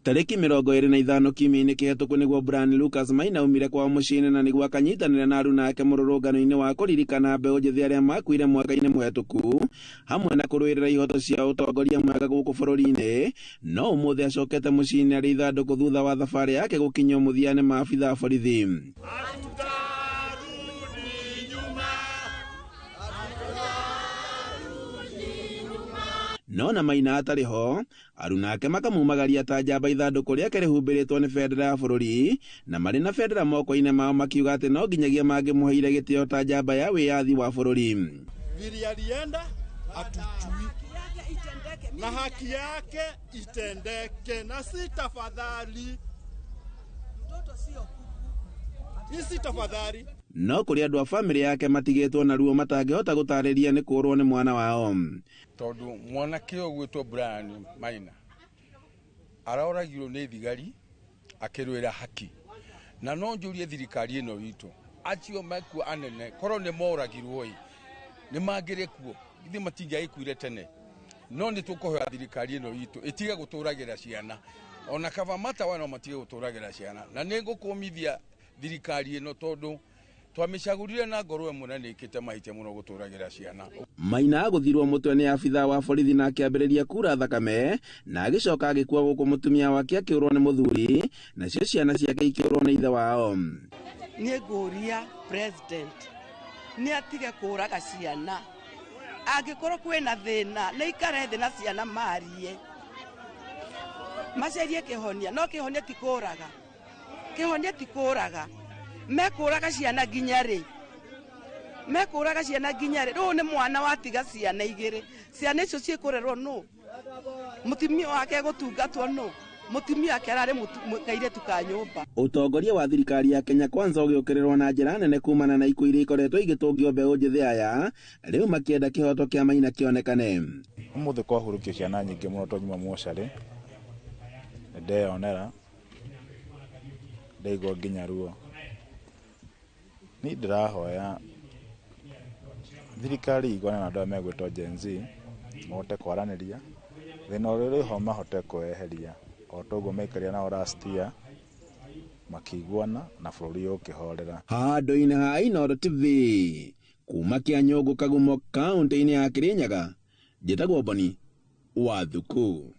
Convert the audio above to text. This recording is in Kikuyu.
Tarĩki 25 kiumia-inĩ kĩhetũku nĩguo Brian Lucas Maina aumire kwao mũciĩ-inĩ na nĩguo akanyitanĩre na aruna ake mũrũrũngano-inĩ wa kũririkana mbeũ njĩthĩ arĩa makuire mwaka-inĩ mũhetũku hamwe na kũrũĩrĩra ihoto cia ũtongoria mwega gũkũ bũrũri-inĩ. No ũmũthĩ acokete mũciĩ-inĩ arĩ ithandũkũ thutha wa thabarĩ yake gũkinyio mũthia nĩ maabitha a borithi. No na Maina atarĩ ho, aruna ake makamumagaria ta njamba ithandũkũ rĩake rĩhumbĩrĩtwo nĩ bendera ya bũrũri na marĩ na bendera moko-inĩ mao makiuga atĩ no nginyagia mangĩmũheire gĩtĩo ta njamba ya wĩyathi wa bũrũri. Vile alienda hatujui, na haki yake itendeke, na si tafadhali, si tafadhali. No kũrĩ andũ a bamĩrĩ yake matigĩtwo na ruo matangĩhota gũtarĩria nĩ kũrwo nĩ mwana wao. Tondũ mwanake ũyũ ũgwĩtwo Brian Maina aroragirwo nĩ thigari akĩrũĩra haki, na no njũrie thirikari ĩno itũ, acio mekuo anene korwo nĩ moragirwo ĩ nĩ mangĩrĩ kuo, ithuĩ matingĩagĩkuire tene. No nĩ tũkũhoya thirikari ĩno itũ ĩtige gũtũragĩra ciana, ona kaba matawa no matige gũtũragĩra ciana. Na nĩ ngũkũmithia thirikari ĩno tondũ twamĩcagũrire na ngoro ĩmwe na nĩ ĩkĩte mahĩtia mũno gũtũragĩra ciana. Maina agũthirwo mũtwe nĩ abithaa wa borithi na akĩambĩrĩria kura thakame na agĩcoka agĩkua gũkũ mũtumia wake akĩũrwo nĩ mũthuri nacio ciana ciake ikĩũrwo nĩ ithe wao. Niĩ ngũria president nĩ atige kũraga ciana, angĩkorwo kwĩna thĩna nĩ ikare thĩ na ciana marie, macarie kĩhonia, no kĩhonia ti kũraga, kĩhonia ti kũraga. Mekũraga ciana nginya rĩ? Mekũraga ciana nginya rĩ? Rĩu nĩ mwana watiga ciana igĩrĩ, ciana icio ciĩkũrerwo nũ? Mũtumia wake egũtungatwo nũ? Mũtumia wake ararĩ kairĩtu ka nyũmba. Ũtongoria wa thirikari ya Kenya Kwanza ũgĩũkĩrĩrwo na njĩra nene kumana na ikuũ iria ikoretwo igĩtũngio mbeũ njĩthĩ aya rĩu makĩenda kĩhoto kĩa Maina kĩonekane. Ũmũthĩ kwahurũkio ciana nyingĩ mũno twanyuma mocarĩ, nĩndeyonera, ndaigua nginya ruo. Niĩ ndĩrahoya thirikari iguane na andũ aya megwĩtwo Gen Z, mahote kwaranĩria, thĩna ũrĩa ũrĩho mahote kũweheria o ta ũguo maikarire nao last year, makĩiguana na bũrũri ũkĩhorera. Handũ-inĩ ha Inooro TV kuma Kĩanyũngũ Kagumo kaũntĩ-inĩ ya Kĩrĩnyaga, njĩtagwo Boni wa Thuku.